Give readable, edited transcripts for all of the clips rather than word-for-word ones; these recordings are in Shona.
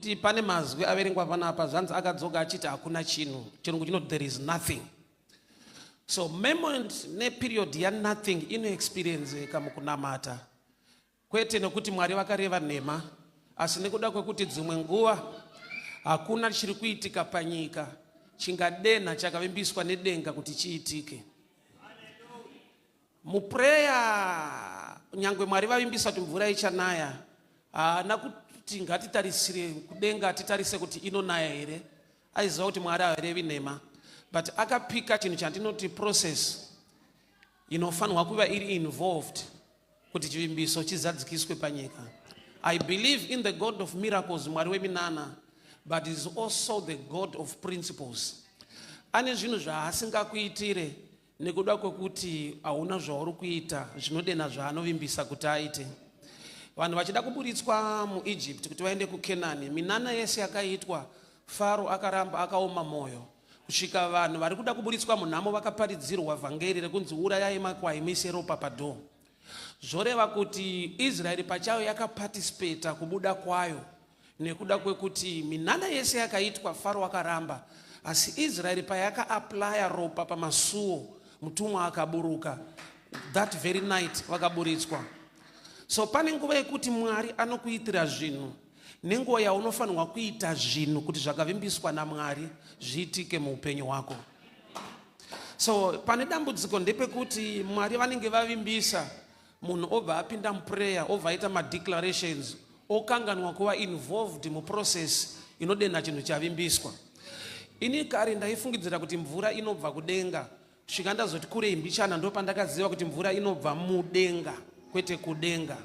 Nekuti pane mazwi averengwa panapa, zvanzi akadzoka achiti hakuna chinhu. Chirungu chinoti there is nothing. So moment neperiod yanothing inoexperienceka mukunamata, kwete nekuti Mwari vakareva nhema, asi nekuda kwekuti dzimwe nguva hakuna chiri kuitika panyika chingadenha chakavimbiswa nedenga kuti chiitike. Muprayer, nyangwe Mwari vavimbisa kuti mvura ichanaya, haana kuti ngatitarisire kudenga titarise kuti inonaya here. Aiziva kuti Mwari harevi nhema, but akapika chinhu chandinoti process inofanirwa kuva iri involved kuti chivimbiso chizadzikiswe panyika. I believe in the God of miracles, Mwari weminana, but is also the God of principles. Ane zvinhu zvaasingakuitire nekuda kwekuti hauna zvauri kuita zvinodena zvaanovimbisa kuti aite. Vanhu vachida kuburitswa muEgypt kuti vaende kuKenani, minana yese yakaitwa, Faro akaramba akaoma mwoyo kusvika vanhu vari kuda kuburitswa munhamo vakaparidzirwa vhangeri rekunzi urayai makwai, muise ropa padoor. Zvoreva kuti Israeri pachayo yakaparticipata kubuda kwayo, nekuda kwekuti minana yese yakaitwa, Faro akaramba, asi Israeri payakaapplya ropa pamasuo, mutumwa akaburuka that very night, vakaburitswa. So pane nguva yekuti Mwari anokuitira zvinhu nenguva yaunofanirwa kuita zvinhu kuti zvakavimbiswa naMwari zviitike muupenyu hwako. So pane dambudziko ndepekuti Mwari vanenge vavimbisa, munhu obva apinda muprayer, obva aita madeclarations, okanganwa kuva involved muprocess inodenha chinhu chavimbiswa. Ini kare ndaifungidzira kuti mvura inobva kudenga, kusvika ndazoti kure imbichana, ndo pandakaziva kuti mvura inobva mudenga, kwete kudenga.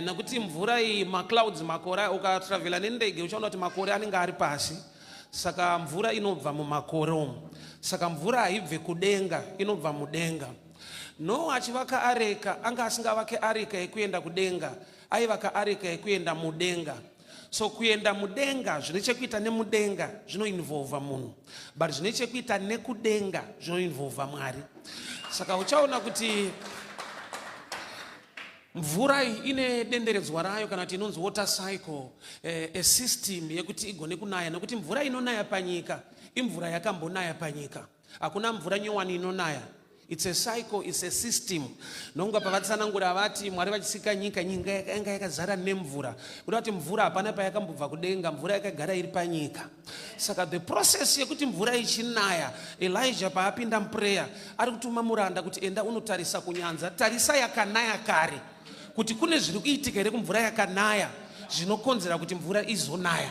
Nekuti mvura iyi, maclouds, makore, ukatravhela nendege uchaona kuti makore anenge ari pasi. Saka mvura inobva mumakore umu. Saka mvura haibve kudenga, inobva mudenga. Noa achivaka areka, anga asingavake areka yekuenda kudenga, aivaka areka yekuenda mudenga. So kuenda mudenga, zvine chekuita nemudenga zvinoinvolva munhu, but zvine chekuita nekudenga zvinoinvolva Mwari. Saka uchaona kuti mvura iyi ine denderedzwa rayo, kana kuti inonzi water cycle, a system yekuti igone kunaya. Nekuti mvura inonaya panyika imvura yakambonaya panyika, hakuna mvura nyowani inonaya. It's a cycle, it's a system. Nonga pavatsanangura vati Mwari vachisika nyika, nyika yanga yakazara nemvura, kuda kuti mvura hapana payakambobva kudenga, mvura yakagara iri panyika. Saka the process yekuti mvura ichinaya, Elijah paapinda muprayer, ari kutuma muranda kuti enda unotarisa kunyanza, tarisa yakanaya kare, kuti kune zviri kuitika here kumvura yakanaya zvinokonzera kuti mvura izonaya.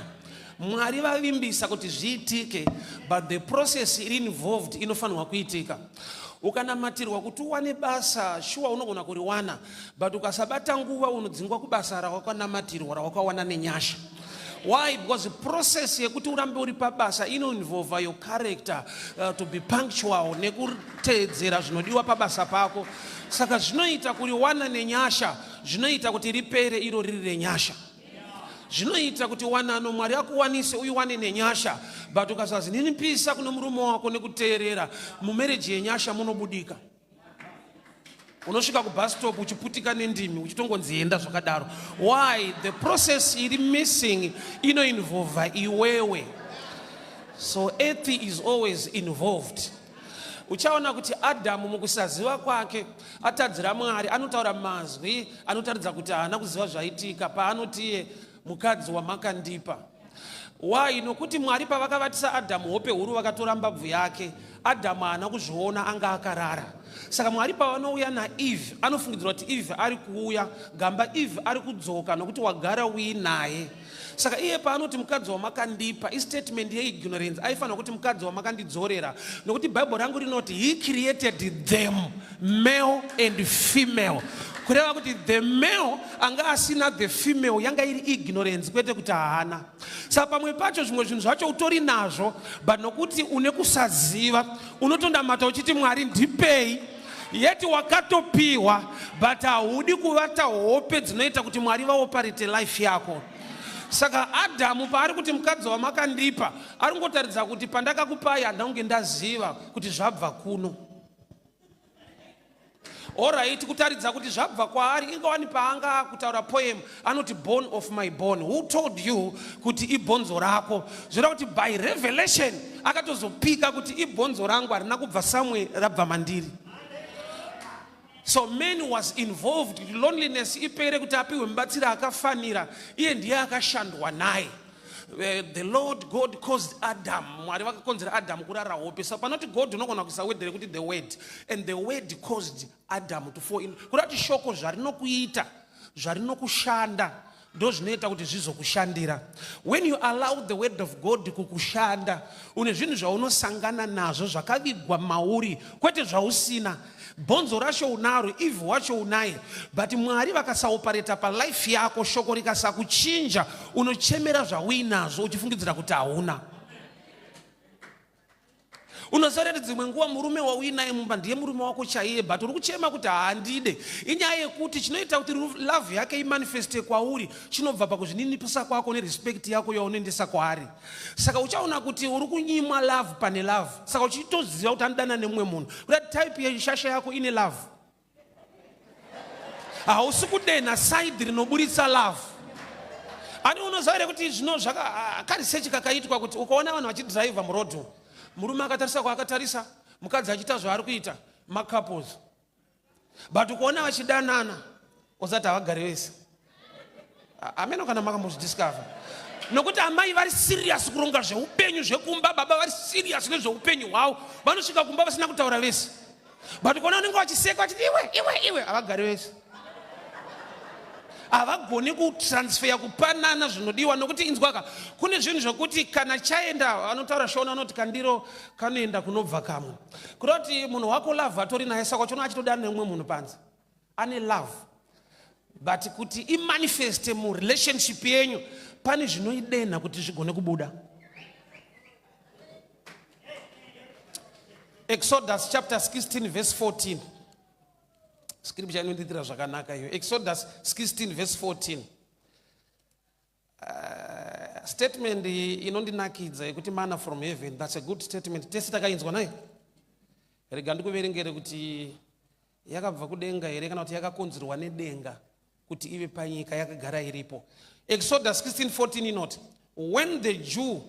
Mwari vavimbisa kuti zviitike, but the process iri involved inofanirwa kuitika. Ukanamatirwa kuti uwane basa, shuwa unogona kuriwana, but ukasabata nguva unodzingwa kubasa rawakanamatirwa, rawakawana nenyasha. Why? Because process yekuti urambe uri pabasa inoinvolva your character, to be punctual nekuteedzera zvinodiwa pabasa pako. Saka zvinoita kuriwana nenyasha, zvinoita kuti ripere iro riri renyasha. Zvinoita kuti wanano Mwari akuwanise uiwane nenyasha, but ukasazininipisa kune murume wako nekuteerera, mumarriage yenyasha munobudika. Unosvika kubus stop uchiputika nendimi, uchitongonzi enda zvakadaro. Why? The process iri missing inoinvolva iwewe. So earth is always involved. Uchaona kuti Adhamu mukusaziva kwake atadzira Mwari, anotaura mazwi anotaridza kuti haana kuziva zvaitika paanotiye mukadzi wamakandipa. Why? Nokuti Mwari pavakavatisa Adhamu hope huru, vakatora mbabvu yake. Adhamu haana kuzviona, anga akarara. Saka Mwari pavanouya naEve, anofungidzirwa kuti Eve ari kuuya gamba, Eve ari kudzoka nokuti wagara uinaye. Saka iye paanoti mukadzi wamakandipa, istatement yeignorance. Aifanira kuti mukadzi wamakandidzorera, nokuti Bhaibheri rangu rinoti he created them male and female, kureva kuti the male anga asina the female, yanga iri ignorance, kwete kuti haana. Saka pamwe pacho zvimwe zvinhu zvacho utori nazvo, but nokuti une kusaziva unotondamata uchiti Mwari ndipei, yeti wakatopiwa, but haudi kuvata hope dzinoita kuti Mwari vaoperate life yako. Saka Adhamu paari kuti mukadzi wamakandipa, ari kungotaridza kuti pandakakupai handina kunge ndaziva kuti zvabva kuno. Alright, kutaridza kuti zvabva kwaari ingawani paanga akutaura poem anoti bone of my bone. Who told you kuti ibhonzo rako? Zvoreva kuti by revelation akatozopika kuti ibhonzo rangu harina kubva somewhere rabva mandiri. So man was involved kuti loneliness ipere kuti apiwe mubatsiri akafanira iye ndiye akashandwa naye. The Lord God caused Adam, Mwari vakakonzera Adam kurara hope. So panoti God unogona kuisa word rekuti the word, and the word caused Adam to fall in. Kuda kuti shoko zvarinokuita, zvarinokushanda ndozvinoita kuti zvizokushandira. When you allow the word of God kukushanda, une zvinhu zvaunosangana nazvo zvakavigwa mauri, kwete zvausina. Bhonzo racho unaro, Eve wacho unaye, but Mwari vakasaopareta palife yako, shoko rikasakuchinja, unochemera zvauinazvo uchifungidzira kuti hauna. Unoziva kuti dzimwe nguva murume wauinaye mumba ndiye murume wako chaiye, but uri kuchema kuti haandide. Inyaya yekuti chinoita kuti love yake imanifeste kwauri chinobva pakuzvininipisa kwako nerespect yako yaunoendesa kwaari. Saka uchaona kuti uri kunyimwa love pane love, saka uchitoziva kuti anodana nemumwe munhu. Kuda type yeshasha yako ine love, hausi kudenha side rinoburitsa love. Ani unoziva here kuti zvino zvakaresearch kakaitwa kuti ukaona vanhu vachidhiraivha murodho, murume akatarisa kwaakatarisa, mukadzi achiita zvaari kuita, macouples. But ukaona vachidanana usati havagari vese. Ameno kana makambozvidiscover, nokuti amai vari serious kuronga zveupenyu zvekumba, baba vari serious nezveupenyu hwavo, vanosvika kumba vasina kutaura vese. But ukaona vanenge vachiseka vachiti iwe iwe iwe, havagari vese, havagoni kutransferya kupanana zvinodiwa. Nokuti inzwaka, kune zvinhu zvokuti kana chaenda, vanotaura Shona vanoti kandiro kanoenda kunobva kamwe. Kuda kuti munhu wako love atori naye, saka uchiona achitodana nemumwe munhu panze, ane love, but kuti imanifeste murelationship yenyu pane zvinoidenha kuti zvigone kubuda. Exodus chapter 16 verse 14, scripture inondiitira zvakanaka iyo. Exodus 16 verse 14. Statement inondinakidza yekuti manna from heaven, that's a good statement. Tese takainzwa nayo. Rega ndikuverengere kuti yakabva kudenga here kana kuti yakakonzerwa nedenga kuti ive panyika yakagara iripo. Exodus 16:14 inoti, when the dew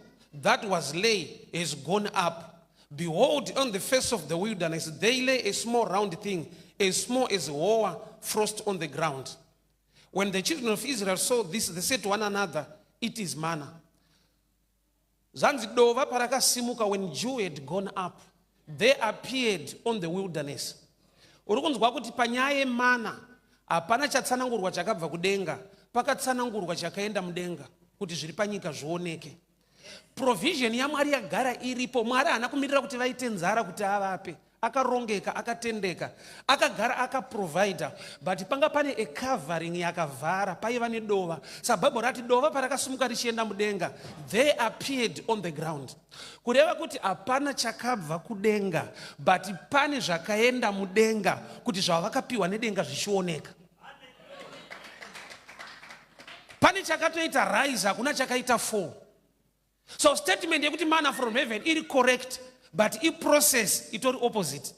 that was lay has gone up, behold, on the face of the wilderness there lay a small round thing, as small as hoar frost on the ground. When the children of Israel saw this, they said to one another, it is manna. Zvanzi dova parakasimuka, when dew had gone up, they appeared on the wilderness. Uri kunzwa kuti panyaya yemana hapana chatsanangurwa chakabva kudenga, pakatsanangurwa chakaenda mudenga kuti zviri panyika zvioneke. Provision yaMwari yagara iripo. Mwari haana kumirira kuti vaite nzara kuti avape. Akarongeka, akatendeka, akagara akaprovida, but panga pane a covering yakavhara, paiva nedova. Sabhaibheri rati dova parakasimuka richienda mudenga, they appeared on the ground. Kureva kuti hapana chakabva kudenga, but pane zvakaenda mudenga kuti zvavakapiwa nedenga zvichioneka. Pane chakatoita rise, hakuna chakaita fall. So statement yekuti manna from heaven iri correct, but iprocess itori opposite.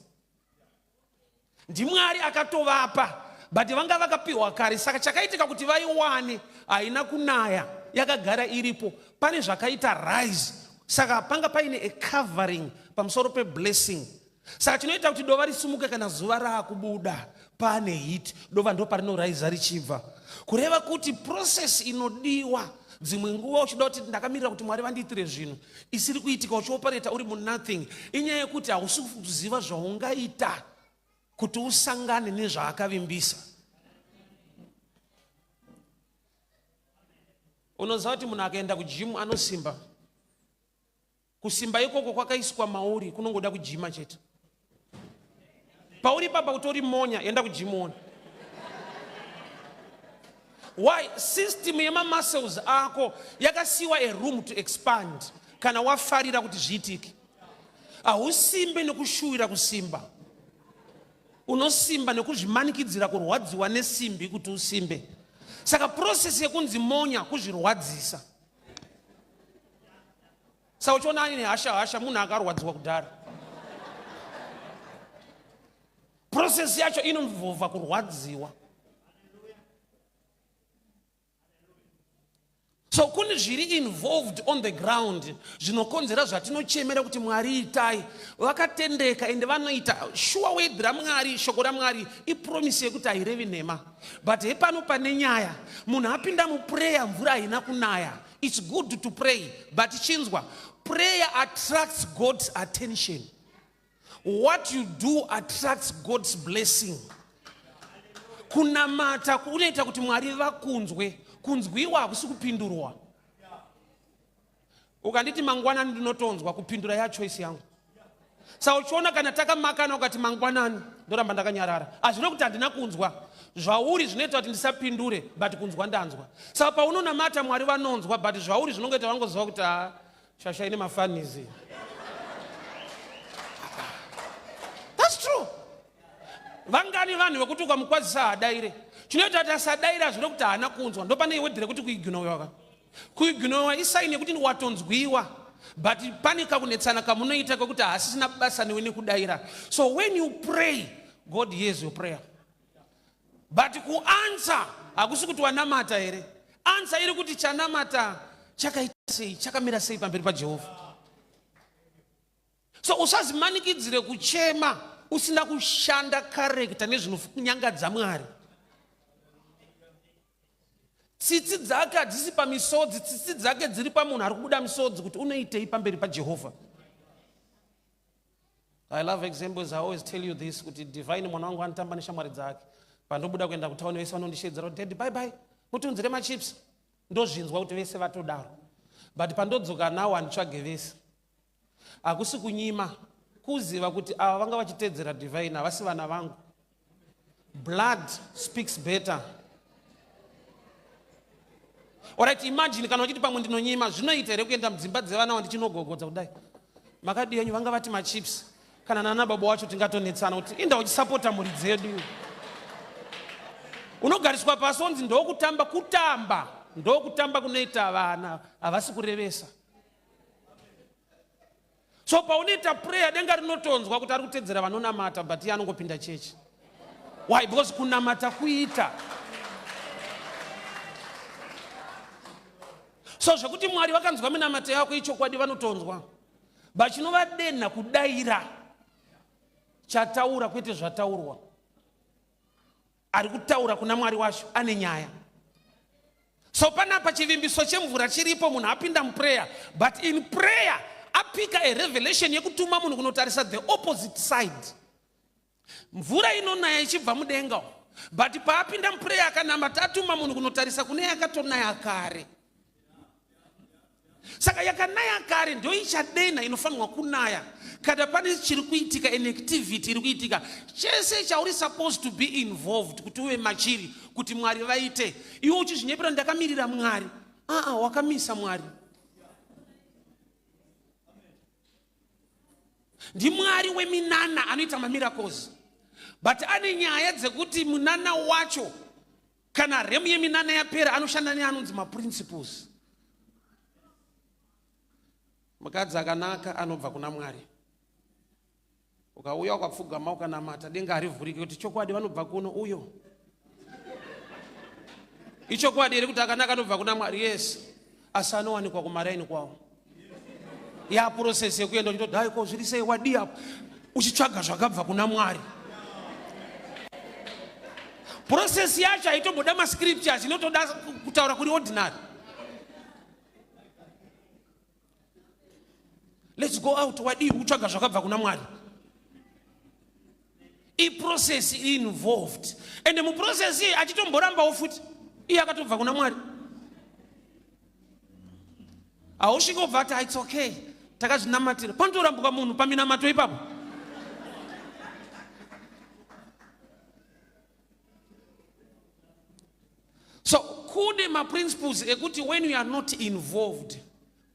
NdiMwari akatovapa, but vanga vakapiwa kare. Saka chakaitika kuti vaiwane, haina kunaya, yakagara iripo. Pane zvakaita rise, saka panga paine a covering pamusoro peblessing. Saka chinoita kuti dova risumuke, kana zuva raakubuda pane heat, dova ndo parinoraisa richibva. Kureva kuti process inodiwa dzimwe nguva uchida kuti ndakamirira kuti Mwari vandiitire zvinhu isiri kuitika, uchiopareta uri munothing, inyaya yekuti hausi kuziva zvaungaita kuti usangane nezvaakavimbisa. Unoziva kuti munhu akaenda kujimu anosimba. Kusimba ikoko kwakaiswa mauri, kunongoda kujima chete. Pauri papa utori monya, enda kujimu ona. Why? System yemamuscles ako yakasiyiwa a room to expand kana wafarira kuti zviitike. Hausimbe nekushuwira kusimba, unosimba nekuzvimanikidzira kurwadziwa nesimbi kuti usimbe. Saka process yekunzi monya kuzvirwadzisa. Saka uchiona aine hasha hasha, munhu akarwadziwa kudhara. Process. Process yacho inoinvolva kurwadziwa. So kune zviri involved on the ground zvinokonzera zvatinochemera kuti Mwari itai. Vakatendeka ende vanoita. Shuwa word raMwari, shoko raMwari ipromise yekuti hairevi nhema. But hepano pane nyaya. Munhu apinda muprayer mvura haina kunaya. It's good to pray, but chinzwa, prayer attracts God's attention. What you do attracts God's blessing. Kunamata kunoita kuti Mwari vakunzwe. Kunzwiwa hakusi kupindurwa. Ukanditi mangwanani ndinotonzwa, kupindura ya choice yangu. Saka uchiona kana takamakana ukati mangwanani ndoramba ndakanyarara. Hazvino kuti handina kunzwa. Zvauri zvinoita kuti ndisapindure, but kunzwa ndanzwa. Saka paunonamata Mwari vanonzwa, but zvauri zvinongoita vangoziva kuti haa shasha ine mafanizi. That's true. Vangani vanhu vekuti ukamukwazisa haadaire. Chinoita kuti asadaire hazvino kuti haana kunzwa. Ndopane iwe dhire kuti kuignowa ka. Kuignowa isaini yekuti watonzwiwa. But pane kakunetsana kamunoita kekuti haasisina basa newe nekudaira. So when you pray, God hears your prayer. But kuanswer hakusi kuti wanamata here. Answer iri kuti chanamata chakaita sei, chakamira sei pamberi paJehovha. So usazimanikidzire kuchema usina kushanda character nezvinonyangadza Mwari. Tsitsi dzake hadzisi pamisodzi, tsitsi dzake dziri pamunhu ari kubuda misodzi kuti unoitei pamberi paJehovha. I love examples. I always tell you this kuti Divine mwana wangu anotamba neshamwari dzake. Pandobuda kuenda kutauni vese vanondishedzera kuti daddy bye bye, mutiunzire machips. Ndozvinzwa kuti vese vatodaro. But pandodzoka nawo handitsvage vese. Hakusi kunyima, kuziva kuti ava vanga vachitedzera Divine havasi vana vangu. Blood speaks better. Alright, imagine kana uchiti pamwe ndinonyima, zvinoita here kuenda mudzimba dzevana wandichinogogodza kudai? Makadii enyu vanga vati machips. Kana nana baba wacho tingatonetsana kuti inda uchisapota mhuri dzedu. Unogariswa pasi onzi ndokutamba, kutamba ndokutamba kunoita vana, havasi kurevesa. So paunoita prayer denga rinotonzwa kuti ari kutedzera vanonamata, but iye anongopinda chechi. Why? Because kunamata kuita. So zvekuti Mwari vakanzwa minamato yako ichokwadi vanotonzwa. But chinovadenha kudaira chataura kwete zvataurwa. Ari kutaura kuna Mwari wacho ane nyaya. So panapa chivimbiso chemvura chiripo, munhu apinda muprayer, but in prayer apika a revelation yekutuma munhu kunotarisa the opposite side. Mvura inonaya ichibva mudenga, but paapinda muprayer akanamata atuma munhu kunotarisa kune yakatonaya kare. Saka yakanaya kare ndo ichadena inofanirwa kunaya. Kana pane chiri kuitika, an activity iri kuitika, chese chauri supposed to be involved kuti uve machiri kuti Mwari vaite. Iwe uchizvinyepera ndakamirira Mwari. Aa, wakamisa Mwari. NdiMwari weminana anoita mamiracles. But ane nyaya dzekuti munana wacho kana remu yeminana yapera anoshanda neanonzi maprinciples. Mukadzi akanaka anobva kuna Mwari. Ukauya ukapfugama ukanamata denga harivhuriki kuti chokwadi vanobva kuno uyo. Ichokwadi here kuti akanaka anobva kuna Mwari? Yes. Asi anowanikwa kumaraini kwawo. Ya process yekuenda uchitoti hayi ko zviri sei wadii apo uchitsvaga zvakabva kuna Mwari. Process yacho haitomboda mascriptures, inotoda kutaura kuri ordinary. Let's go out wadii kutsvaga zvakabva kuna Mwari. Iprocess involved. And muprocess iyi achitomborambawo futi iye akatobva kuna Mwari. Hausviki wobva ati it's okay, takazvinamatira. Panotorambuka munhu paminamato ipapo. So kune maprinciples ekuti when you are not involved,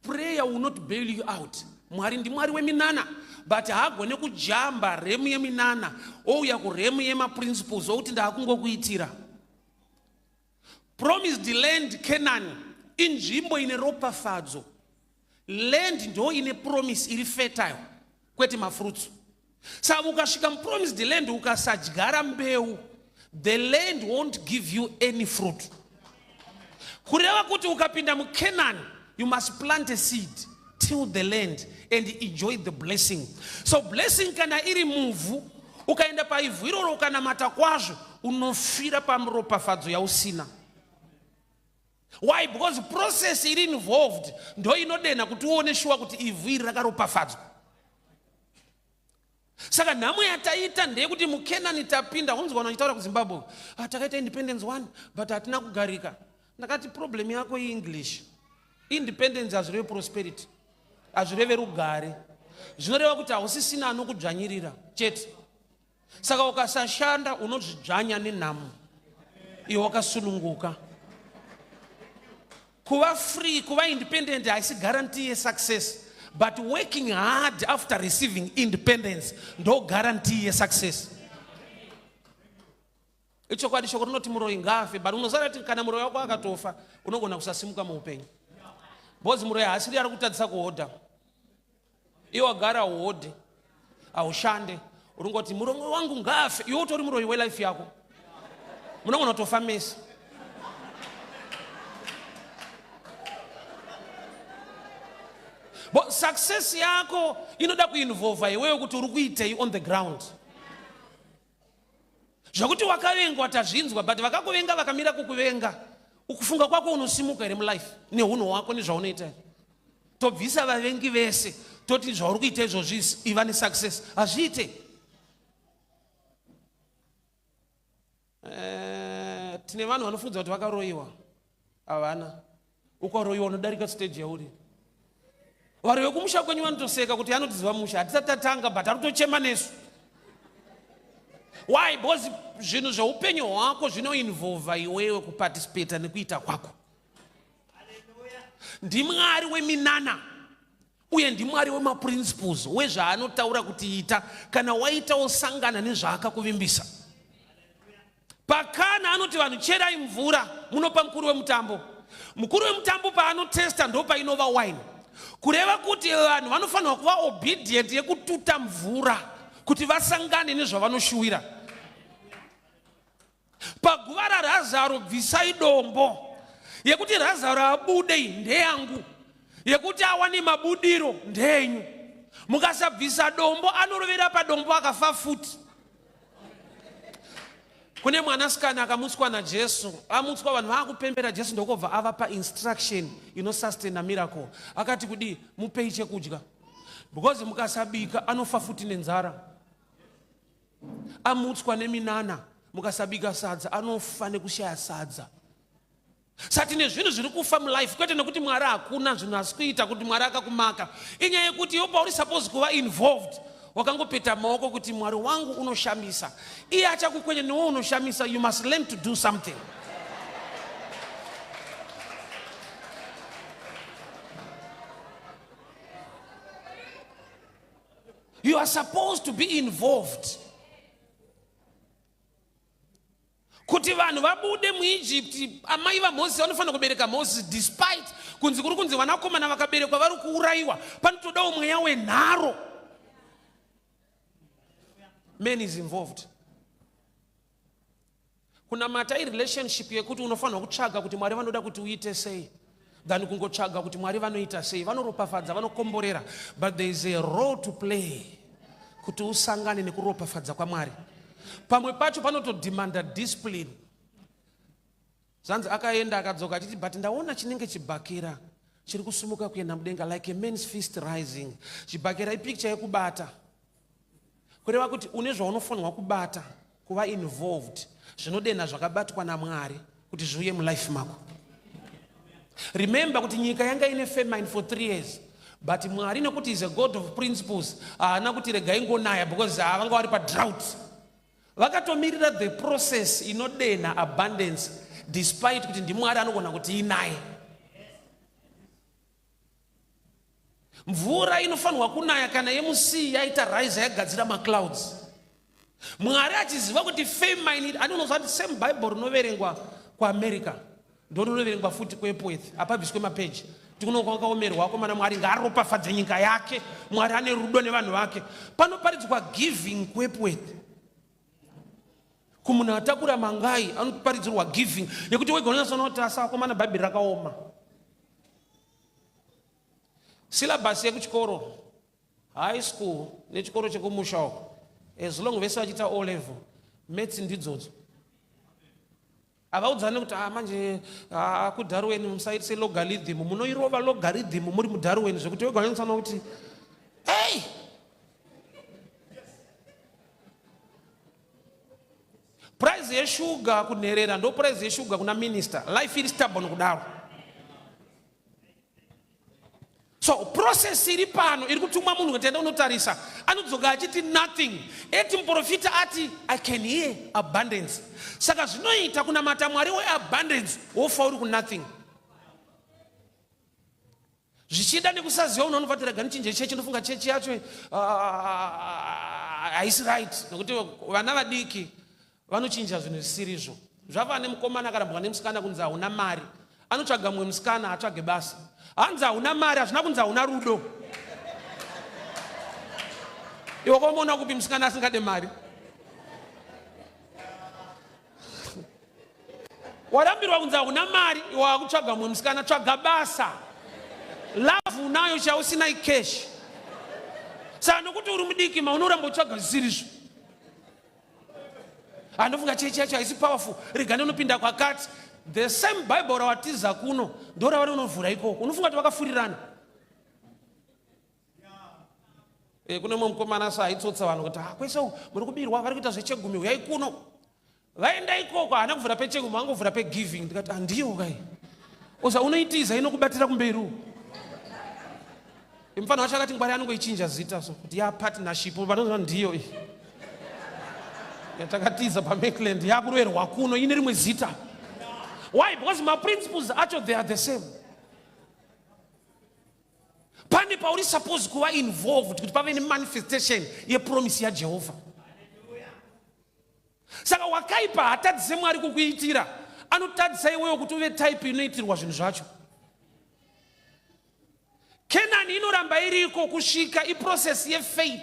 prayer will not bail you out. Mwari ndiMwari weminana, but haagone kujamba remu yeminana ouya kuremu yemaprinciples okuti ndaakungokuitira. Promised land Canaan inzvimbo ine ropafadzo. Land ndo ine promise iri fertile, kwete mafruits. Saka ukasvika mupromised land ukasadyara mbeu, the land won't give you any fruit. Kureva kuti ukapinda muCanaan, you must plant a seed, till the land and enjoy the blessing. So blessing kana iri muvhu, ukaenda paivhu iroro ukanamata kwazvo, unofira pamuropafadzo yausina. Why? Because process iri involved ndo inodenha kuti uone shuwa kuti ivhu iri rakaropafadzwa. Saka nhamo yataita ndeyekuti muKenani tapinda, unzwa vanhu vachitaura kuZimbabwe, ah, takaita independence one but hatina kugarika. Ndakati problem yako iEnglish. Independence hazvireve prosperity, hazvireve rugare, zvinoreva kuti hausisina anokudzvanyirira chete. Saka ukasashanda unozvidzvanya nenhamo, iwe wakasununguka. Kuva free, kuva independent haisi guarantee yesuccess, but working hard after receiving independence ndo guarantee yesuccess. Ichokwadi shoko rinoti muroyi ngaafe, but unosara kuti kana muroyi wako akatofa unogona kusasimuka muupenyu, because muroyi haasiri ari kutadzisa kuhodha. Iwe wagara uhodhe, haushande, uringoti muroyi wangu ngaafe, iwe utori muroyi welife yako, munogona kutofa mese. But success yako inoda kuinvolva iwewe kuti uri kuitei on the ground. Zvakuti wakavengwa tazvinzwa, but vakakuvenga vakamira kukuvenga, ukufunga kwako unosimuka here mulife neunhu hwako nezvaunoita here? Tobvisa vavengi vese toti zvauri kuita izvozvi iva nesuccess, hazviite. Tine vanhu vanofunza kuti vakaroyiwa, havana. Ukaroyiwa unodarika stage yauri. Vari vekumusha kwenyu vanotoseka kuti anotiziva musha, hatisati tatanga but ari kutochema nesu. Why? Because zvinhu zveupenyu hwako zvinoinvolva iwewe kuparticipata nekuita kwako. NdiMwari weminana uye ndiMwari wemaprinciples wezvaanotaura kuti ita. Kana waita wosangana nezvaakakuvimbisa. Pakana anoti vanhu cherai mvura munopa mukuru wemutambo. Mukuru wemutambo paanotesta ndo painova wine. Kureva kuti vanhu vanofanirwa kuva obedient yekututa mvura kuti vasangane nezvavanoshuwira. Paguva raRazaro bvisai dombo yekuti Razaro abude ndeyangu, yekuti awane mabudiro ndeyenyu. Mukasabvisa dombo anorovera padombo akafa futi. Kune mwanasikana akamutswa naJesu, amutswa vanhu vaakupembera Jesu ndokobva avapa instruction inosustaina miracle. Akati kudii? Mupei chekudya, because mukasabika anofa futi nenzara. Amutswa neminana, mukasabika sadza anofa nekushaya sadza. Sati nezvinhu zviri kufa mulife, kwete nekuti Mwari hakuna zvinhu asi kuita kuti Mwari akakumaka. Inyaya yekuti iwe pauri suppose kuva involved wakangopeta maoko kuti Mwari wangu unoshamisa, iye achakukwenya newe unoshamisa. You must learn to do something. You are supposed to be involved. Kuti vanhu vabude muEgypt, amai vaMozisi vanofanira kubereka Mozisi despite kunzi kuri kunzi vanakomana vakaberekwa vari kuurayiwa. Panotodawo mweya wenharo. Man is involved. Kunamata irelationship yekuti unofanirwa kutsvaga kuti Mwari vanoda kuti uite sei than kungotsvaga kuti Mwari vanoita sei. Vanoropafadza, vanokomborera, but there is a role to play kuti usangane nekuropafadza kwaMwari. Pamwe pacho panotodemanda discipline. Zvanzi akaenda akadzoka achiti but ndaona chinenge chibhakera chiri kusumuka kuenda mudenga like a man's fist rising. Chibhakera ipicture yekubata, kureva kuti une zvaunofanirwa kubata, kuva involved, zvinodenha zvakabatwa naMwari kuti zviuye mulife mako. Remember kuti nyika yanga ine famine for 3 years, but Mwari nekuti is a God of principles haana kuti regai ngonaya because havanga vari padrought. Vakatomirira the process inodenha abundance despite kuti ndiMwari anogona kuti inaye. Mvura inofanirwa kunaya kana yemusii yaita rise yagadzira maclouds. Mwari achiziva kuti famine, ani unoziva kuti same Bible rinoverengwa kuAmerica ndo rinoverengwa futi kuEpworth, hapabviswe mapeji. Kuti kuno kwakaomerwa akomana, Mwari ngaaropafadze nyika yake, Mwari ane rudo nevanhu vake. Panoparidzwa giving kuEpworth, kumunhu atakura mangai anoparidzirwa giving yekuti wega unonyatsoona kuti asa akomana, Bhaibheri rakaoma. Syllabus yekuchikoro, high school nechikoro chekumusha uko, as long vese vachiita O level, maths ndidzodzo. Havaudzani kuti ah, manje ah, kuDarwin musaitise logarithm. Munoirova logarithm muri muDarwin zvekuti wega unonyatsoona kuti ei, price yeshuga kunherera ndo price yeshuga kuna minister. Life iri stubborn kudaro. So process iri pano iri kutumwa munhu kuti enda unotarisa, anodzoka achiti nothing. Eti muprofita ati, "I can hear abundance." Saka zvinoita kunamata Mwari weabundance, wofa uri kunothing, zvichida nekusaziva. Unonobva ti rega nichinje chechi, ndofunga chechi yacho ah, haisi right, nokuti vana vadiki vanochinja zvinhu zvisirizvo. Zvava nemukomana akarambwa nemusikana kunzi hauna mari, anotsvaga mumwe musikana, atsvage basa. Hanzi hauna mari, hazvina kunzi hauna rudo. Iwe kwamuona kupi musikana asingade mari? Warambirwa kunzi hauna mari, iwe wakutsvaga mumwe musikana. Tsvaga basa, love unayo, chausina icash. Saka nokuti uri mudiki, maunoramba utsvaga zvisirizvo. Anofunga chechi yacho haisi powerful, rega ndinopinda kwakati. The same Bible rawatiza kuno ndo ravari unovhura ikoko. Unofunga kuti vakafurirana? Kune mumwe mukomana so aitsotsa vanhu kuti, ah, kwese uku muri kubirwa, vari kuita zvechegumi, uyai kuno. Vaenda ikoko, haana kuvhura pechegumi, vangovhura pegiving. Ndikati, handiyo kai oza unoitiza, inokubatira kumberi uku. Mufana wacho akati ngwari anongoichinja zita so kuti ya partnership, vanoziva ndiyo iyi yatakatiza paMaitland, yakuroverwa kuno ine rimwe zita. Why? Because maprinciples acho, they are the same. Pane pauri suppose kuva involved kuti pave nemanifestation yepromise yaJehovha. Saka wakaipa hatadzise Mwari kukuitira, anotadzisa iwewo kuti uve type inoitirwa zvinhu zvacho. Kenani inoramba iriko kusvika iprocess yefaith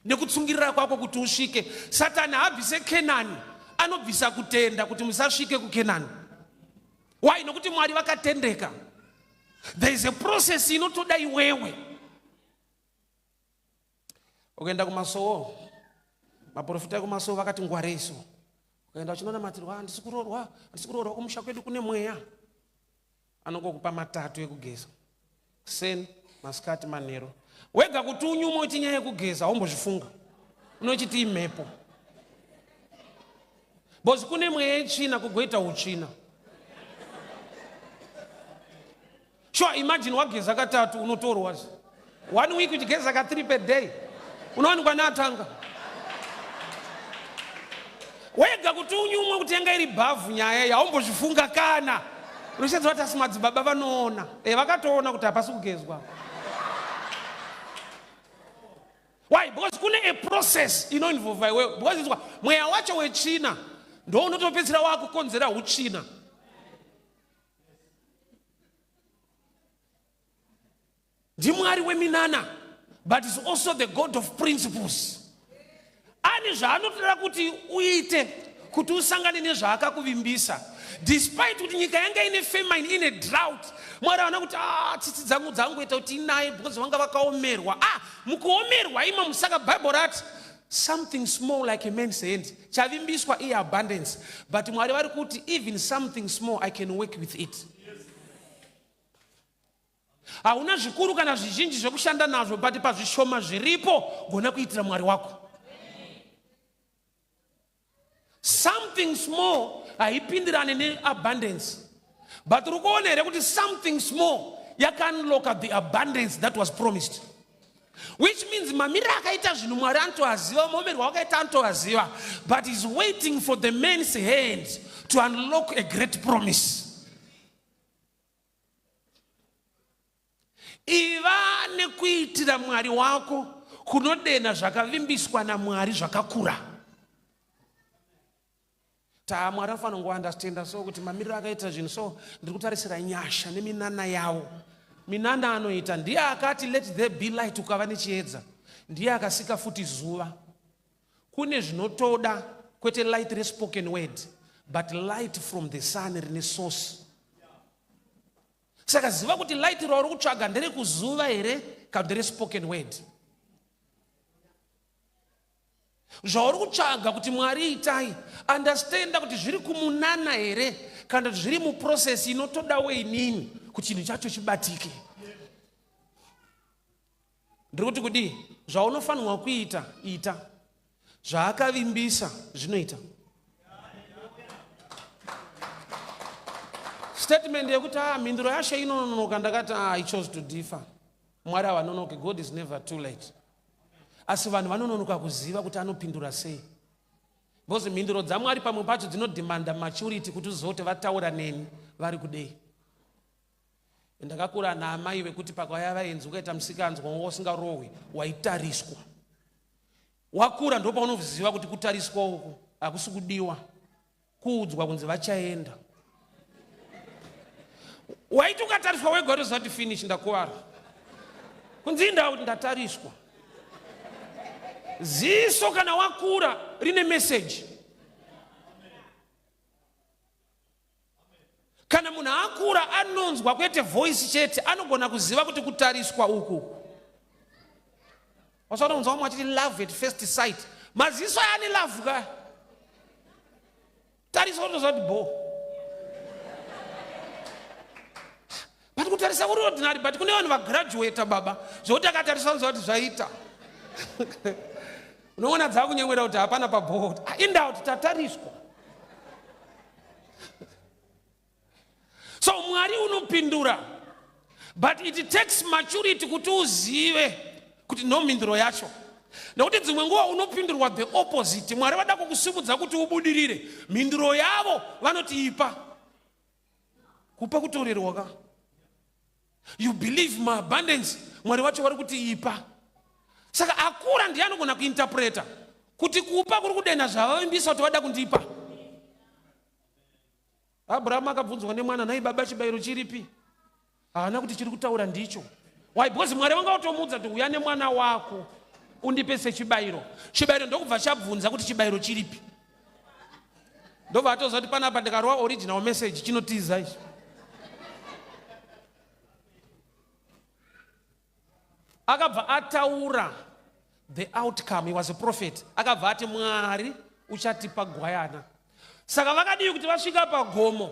nekutsungirira kwako kuti usvike. Satani haabvise Kenani, anobvisa kutenda kuti musasvike kuKenani. Why? Nokuti Mwari vakatendeka. There is a process inotoda iwewe. Ukaenda kumasowo, maprofita ekumasowo vakati ngwarei. So ukaenda uchinonamatirwa, handisi kuroorwa, handisi kuroorwa, kumusha kwedu kune mweya, anongokupa matatu ekugeza, kuseni, masikati, manheru. Wega kuti unyume uti nyaya yekugeza haumbozvifunga, unochiti imhepo, because kune mweya yetsvina, kugoita utsvina. Sure, imagine wageza katatu unotorwa. One week uchigeza ka 3 per day, unowanikwa neatanga. Wega kuti unyumwe kuti yanga iri bhavhu nyaya iyi, haumbozvifunga kana. Unoshedza kuti asi madzibaba vanoona. E, vakatoona kuti hapasi kugezwa. Why? Because kune a process inoinvolva iwewe, because izwa mweya wacho wetsvina ndo unotopedzisira wakukonzera utsvina. NdiMwari weminana, but is also the God of principles. Ane zvaanotoda kuti uite kuti usangane nezvaakakuvimbisa. Despite kuti nyika yanga ine famine, ine drought, Mwari haana kuti, ah, tsitsi dzangu dzangoita kuti inaye because vanga vakaomerwa. Ah, mukuomerwa imo musaka Bible rati something small like a man's hand. Chavimbiswa iabundance, but Mwari vari kuti even something small I can work with it. Hauna zvikuru kana zvizhinji zvekushanda nazvo, but pazvishoma zviripo gona kuitira Mwari wako something small. Haipindirane neabundance, but uri kuona here kuti something small yakaunlocka the abundance that was promised? Which means mamiriro akaita zvinhu Mwari anotoaziva, maomerwo akaita anotoaziva, but is waiting for the man's hand to unlock a great promise. Iva nekuitira Mwari wako kunodena zvakavimbiswa naMwari zvakakura. Taa Mwari anofanira kungoandastenda so kuti mamiriro akaita zvinhu so ndiri kutarisira nyasha neminana yawo. Minana anoita ndiye akati let there be light ukava nechiedza. Ndiye akasika futi zuva. Kune zvinotoda kwete light respoken word but light from the sun rine source. Saka ziva kuti light rauri kutsvaga nderekuzuva here kana nderespoken word. Zvauri kutsvaga kuti Mwari itai, understanda kuti zviri kumunana here kana kuti zviri muprocess inotodawo inini kuti chinhu chacho chibatike. Ndiri kuti kudii? Zvaunofanirwa kuita, ita. Zvaakavimbisa zvinoita. Statement yekuti ah, mhinduro yaShe inononoka, ndakati ah, I chose to differ. Mwari havanonoki, God is never too late. Asi vanhu vanononoka kuziva kuti anopindura sei. Because mhinduro dzaMwari pamwe pacho dzinodemanda maturity kuti uzive kuti vataura neni vari kudei. Ndakakura naamai vekuti pakauya vaenzi ukaita musikanzwa wanga usingarohwi waitariswa. Wakura ndopaunoziva kuti kutariswa uku hakusi kudiwa, kuudzwa kunzi vachaenda. Waiti ukatariswa wega watoziva kuti finish ndakuvara. Kunzi indawo kuti ndatariswa. Ziso kana wakura rine message. Kana munhu akura anonzwa kwete voice chete, anogona kuziva kuti kutariswa uku. Wasanonzwa vamwe vachiti love at first sight. Maziso aya ane love ka. Tariswa unotoziva kuti bho. But kutarisa kuri ordinary but kune vanhu vagraduata baba zvekuti akatarisa unoziva kuti zvaita. Unoona dzakunyemwera kuti hapana pabho. Ah, indawo kuti tatariswa. So Mwari unopindura but it takes maturity kuti uzive kuti no mhinduro yacho nekuti dzimwe nguva unopindurwa the opposite. Mwari vada kukusimudza kuti ubudirire, mhinduro yavo vanoti ipa. Kupa kutorerwa ka. You believe my abundance, Mwari vacho vari kuti ipa. Saka akura ndiye anogona kuinterpreta kuti kupa kuri kudenha zvavavimbisa kuti vada kundipa. Abrahamu akabvunzwa nemwana, nhai baba chibayiro chiripi? Haana kuti chiri kutaura ndicho. Why? Because Mwari vanga vatomuudza kuti uya nemwana wako undipe sechibayiro. Chibayiro ndokubva chabvunza kuti chibayiro chiripi. Ndobva atoziva kuti panapa ndikarova original message chinotiza ichi. Akabva ataura the outcome. He was a prophet. Akabva ati Mwari uchatipa gwayana. Saka vakadii kuti vasvika pagomo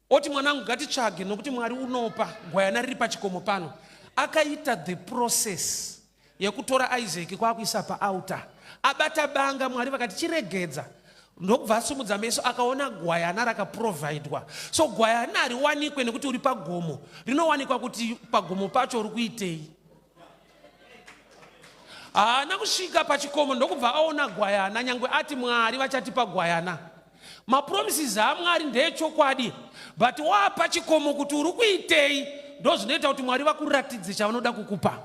oti mwanangu ngatitsvage nokuti Mwari unopa gwayana riri pachikomo pano. Akaita the process yekutora Isaac kwakuisa paaltar. Abata banga Mwari vakati chiregedza. Ndokubva asumudza meso akaona gwayana rakaprovidwa. So gwayana hariwanikwe nekuti uri pagomo, rinowanikwa kuti pagomo pacho uri kuitei. Haana kusvika pachikomo ndokubva aona gwayana, nyangwe ati Mwari vachatipa gwayana. Mapromises aMwari ndeechokwadi, but waapa chikomo kuti uri kuitei ndozvinoita kuti Mwari vakuratidze chavanoda kukupa.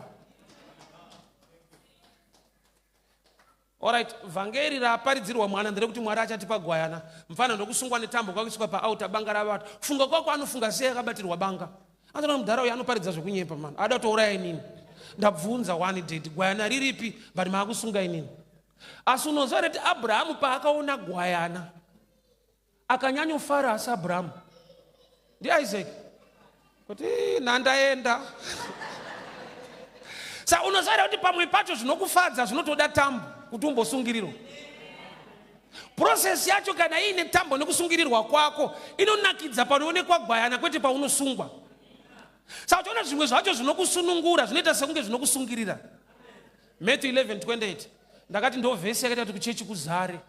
Alright, vhangeri raparidzirwa mwana nderekuti Mwari achatipa gwayana. Mfana ndokusungwa netambo kwakuiswa paauta banga ravata. Kufunga kwako anofunga sei akabatirwa banga? Anoona mudhara uyu anoparidza zvekunyepa mani. Ada kutouraya inini. Ndabvunza one date gwayana riripi but maakusunga inini. Asi unoziva here kuti Abrahamu paakaona gwayana akanyanyofara asi Abrahamu ndiIsaac kuti nandaenda sa unoziva kuti pamwe pacho zvinokufadza zvinotoda tambo kuti umbosungirirwa process yacho kana iine tambo nekusungirirwa kwako inonakidza panoonekwa gwayana kwete paunosungwa. Saka uchiona zvimwe zvacho zvinokusunungura zvinoita sekunge zvinokusungirira. Matthew 11:28 ndakati ndo vhesi yakaita kuti kuchechi kuzare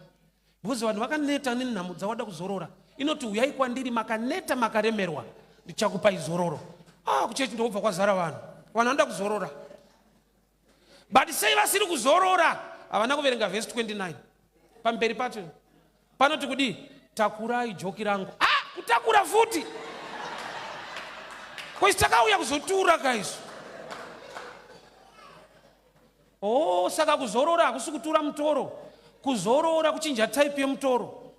because vanhu vakaneta nenhamo dzavada kuzorora. Inoti huyai kwandiri makaneta makaremerwa ndichakupai zororo. Ah, kuchechi ndokubva kwazara vanhu, vanhu vanoda kuzorora but sei vasiri kuzorora? Havana kuverenga vhesi 29 pamberi pacho panoti kudii? Takurai joki rangu. Ah, kutakura futi koisi takauya kuzotura kaisu. Oh, saka kuzorora hakusi kutura mutoro, kuzorora kuchinja type yemutoro.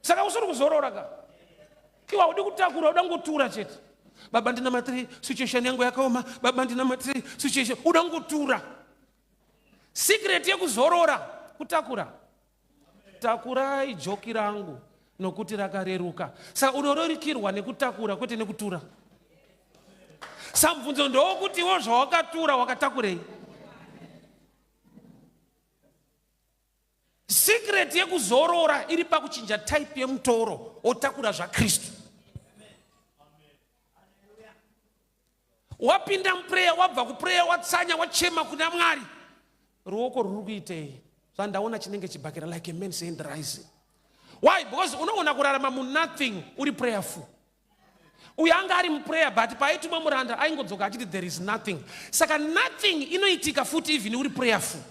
Saka usiri kuzorora ka? Iwe haudi kutakura, uda kungotura chete. Baba ndinamatire, situation yangu yakaoma. Baba ndinamatire, situation. Uda kungotura. Secret yekuzorora kutakura. Takurai joki rangu nokuti rakareruka. Saka unorerukirwa nekutakura kwete nekutura. Samubvunzo ndowokutiwo zvawakatura wakatakurei? Secret yekuzorora iri pakuchinja type yemutoro wotakura zvaKristu. Wapinda muprayer, wabva kuprayer, watsanya, wachema kuna Mwari. Ruoko rwuri kuitei? Zvandaona chinenge chibhakera like a man's hand rising. Why? Because unogona kurarama munothing uri prayerful. Uyo anga ari muprayer but paaituma muranda aingodzoka achiti there is nothing. Saka nothing inoitika futi even uri prayerful.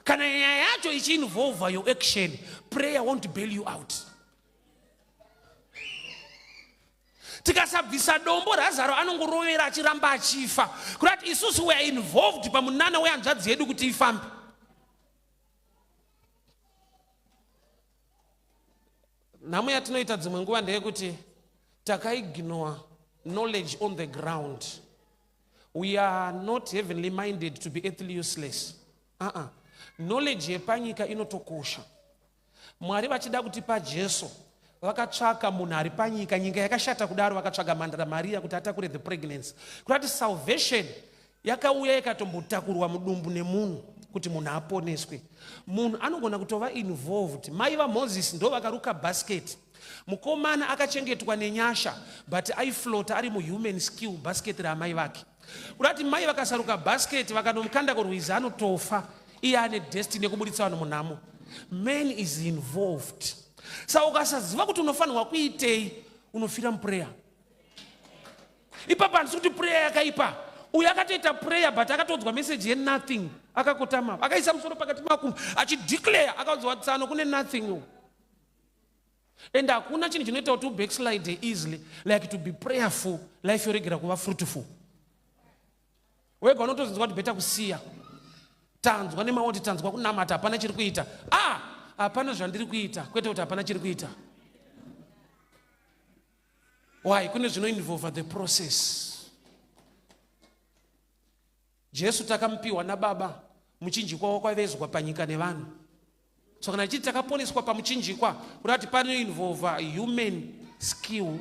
Kana nyaya yacho ichiinvolve your action, prayer won't bail you out. Tikasabvisa dombo, Razaro anongorovera achiramba achifa. Kurati isusu we are involved pamunana wehanzvadzi yedu kuti ifambe. Nhamo yatinoita dzimwe nguva ndeyekuti takaignore knowledge on the ground. We are not heavenly minded to be earthly useless. Uh-uh. Knowledge yepanyika inotokosha. Mwari vachida kutipa Jesu vakatsvaka munhu ari panyika, nyika yakashata kudaro, vakatsvaga mhandara Maria kuti atakure the pregnancy. Kurati salvation yakauya ikatombotakurwa mudumbu nemunhu kuti munhu aponeswe. Munhu anogona kutova involved. Mai vaMoses ndo vakaruka basket. Mukomana akachengetwa nenyasha but aiflota ari muhuman skill basket raamai vake. Kurati mai vakasaruka basket vakanomukanda kurwizi anotofa. Iye ane destiny yekuburitsa vanhu munhamo. Man is involved. Saka ukasaziva kuti unofanirwa kuitei, unofira muprayer. Ipapa handisi kuti prayer yakaipa. Uyu akatoita prayer but akatodzwa message yenothing. Akakotama, akaisa musoro pakati makumbo achideclare, akaudzwa tsano kune nothing. And hakuna chinhu chinoita kuti ubackslide easily like to be prayerful, life yoregera kuva fruitful. Wega unotozinzwa kuti beta kusiya. Tanzwa nemaoti, tanzwa kunamata, hapana chiri kuita. Hapana zvandiri kuita, kwete kuti hapana chiri kuita. Why? Kune zvinoinvolve the process. Jesu takamupiwa nababa, muchinjikwa wakavezwa panyika nevanhu. So kana tichiti takaponeswa pamuchinjikwa, kureva kuti panoinvolve human skill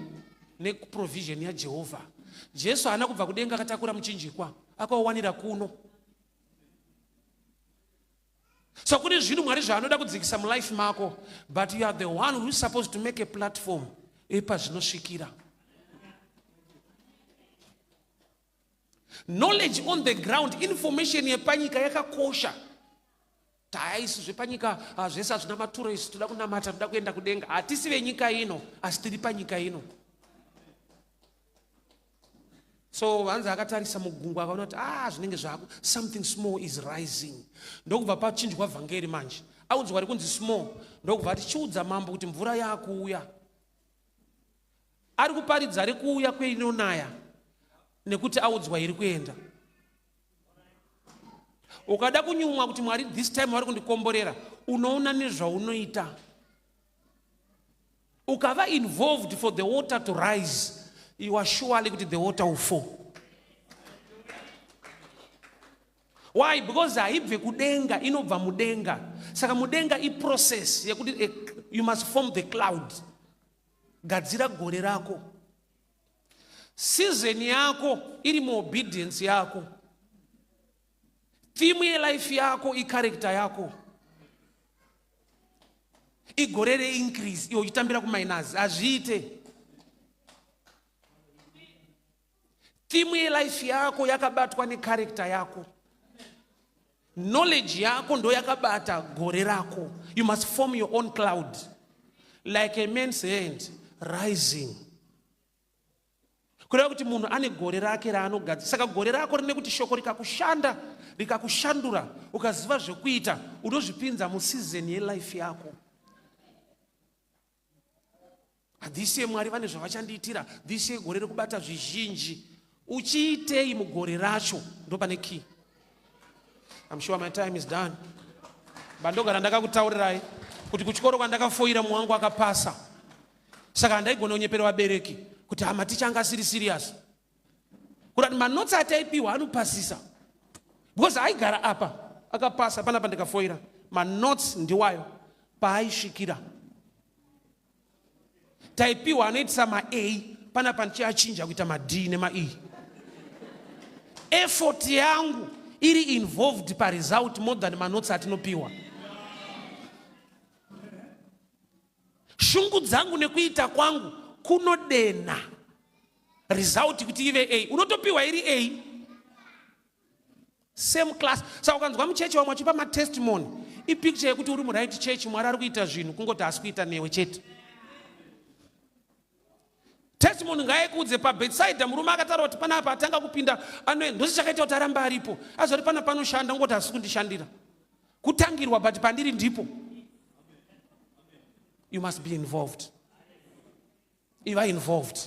neprovision yaJehovha. Jesu haana kubva kudenga akatakura muchinjikwa, akauwanira kuno. So kune zvinhu Mwari zvaanoda kudzikisa mulife mako, but you are the one who is supposed to make a platform epazvinosvikira. Knowledge on the ground, information yepanyika yakakosha. Taisu zvepanyika zvese hazvina maturo, isu toda kunamata, toda kuenda kudenga. Hatisi venyika ino, asi tiri panyika ino. So hanzi akatarisa mugungwa akaona kuti zvinenge zvako, something small is rising. Ndokubva pachinjwa vhangeri manje. Audzwa rikunzi small, ndokubva ati chiudza mambo kuti mvura yakuuya. Ari kuparidza rekuuya kweinonaya nekuti audzwa iri kuenda. Ukada kunyumwa kuti Mwari this time vari kundikomborera, unoona nezvaunoita. Ukava involved for the water to rise, you are surely kuti the water will fall. Why? Because haibve kudenga, inobva mudenga. Saka mudenga iprocess yekuti you must form the cloud. Gadzira gore rako. Season yako iri muobedience yako. Theme yelife yako icharacter yako. Igore reincrease, iwe uchitambira kuminus, hazviite. Theme yelife yako yakabatwa necharacter yako. Knowledge yako ndo yakabata gore rako. You must form your own cloud. Like a man's hand rising. Kureva kuti munhu ane gore rake raanogadzira. Saka gore rako rine kuti shoko rikakushanda, rikakushandura, ukaziva zvekuita, unozvipinza museason yelife yako. This year Mwari vane zvavachandiitira. This year gore rekubata zvizhinji. Uchiitei mugore racho? Ndo pane key. I'm sure my time is done. Bandogara ndakakutaurirai. Kuti kuchikoro kwandakafoira mumwe wangu akapasa. Saka handaigona kunyepera vabereki kuti hama ticha anga asiri serious. Kurati manotsi ataipiwa anopasisa. Because aigara apa akapasa panapa ndikafoira. Manotsi ndiwayo paaisvikira. Taipiwa anoitisa ma-A panapa ndichiachinja kuita ma-D nema-E. Effort yangu iri involved paresult more than manotsi atinopiwa. Shungu dzangu nekuita kwangu kunodena result kuti ive A. Unotopiwa iri A. Same class. Saka ukanzwa muchechi vamwe vachipa matestimony, ipicture yekuti uri muright church, Mwari ari kuita zvinhu kungoti haasi kuita newe chete. Testimony ngaikuudze paBethsaida murume akataura kuti panapa atanga kupinda ano ndosi chakaita kuti arambe aripo. Azoti pana panoshanda kungoti haasi kundishandira. Kutangirwa but pandiri ndipo. You must be involved. Iva involved.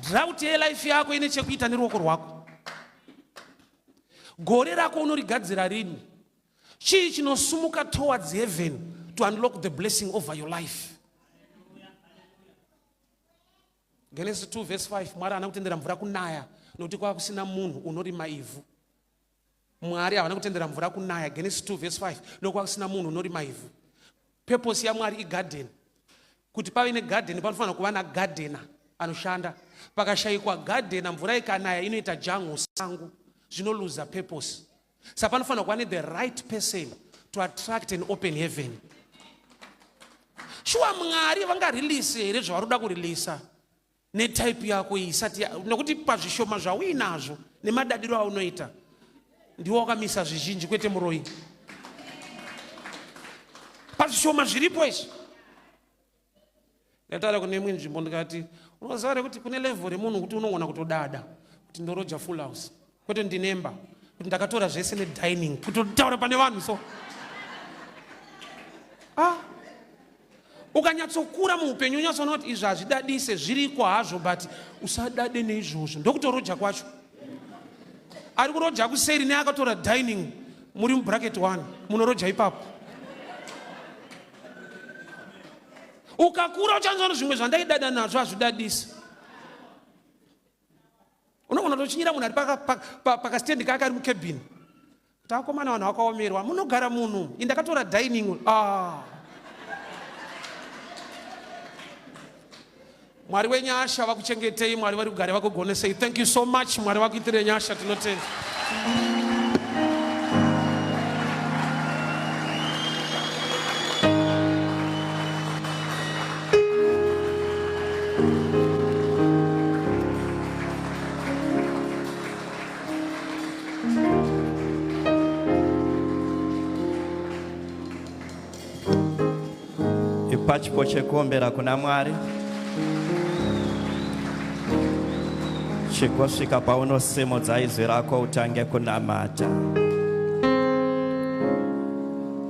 Drought yelife yako ine chekuita neruoko rwako. Gore rako unorigadzira rini? Chii chinosumuka towards heaven to unlock the blessing over your life? Genesis 2 verse 5 Mwari haana kutendera mvura kunaya nokuti kwava kusina munhu unorima ivhu. Mwari havana kutendera mvura kunaya Genesis 2 verse 5 nokuva kusina munhu unorima ivhu. Purpose yaMwari igarden. Kuti pave negarden panofanira kuva nagardener anoshanda. Pakashayikwa gardener mvura ikanaya inoita jango sango zvinoluza purpose. Saka panofanira kuva nethe right person to attract an open heaven. Shuwa Mwari vangarelease here zvavari kuda kureleasa? Netype yako iyi isati nekuti pazvishoma zvauinazvo nemadadiro aunoita ndiwo wakamisa zvizhinji kwete muroyi pazvishoma zviripo izvi ndataura kune imwe nzvimbo ndikati unoziva here kuti kune level remunhu kuti unogona kutodada kuti ndoroja full house kwete ndinemba kuti ndakatora zvese nedining kutotaura pane vanhu so ah ukanyatsokura muupenyu unyatsoona kuti izvi hazvidadise zviriko hazvo but usadade neizvozvo ndokutoroja kwacho ari kuroja kuseri neakatora dining muri mubracket one munoroja ipapo ukakura uchanzona zvimwe zvandaidada nazvo hazvidadisi unogona kutochinyira munhu ari pakastendi kake ari mucabin kuti akomana vanhu vakaomerwa munogara munhu indakatora dining ah. Mwari wenyasha vakuchengetei, Mwari vari kugare vakugonesei. Thank you so much. Mwari vakuitire nyasha, tinotenda. Ipa chipo chekuombera kuna Mwari chikosvika paunosimudza izwi rako utange kunamata.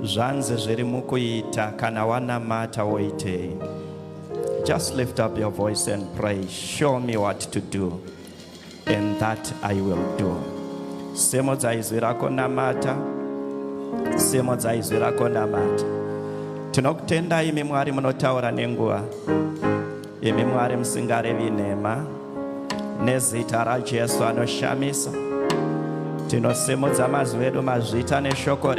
Zvanzi zviri mukuita kana wanamata woitei? Just lift up your voice and pray. Show me what to do and that I will do. Simudza izwi rako namata. Simudza izwi rako namata. Tinokutenda imi Mwari munotaura nenguva. Imi Mwari musingarevi nhema. Nezita raJesu anoshamisa. Tinosimudza mazwi edu mazvita neshoko.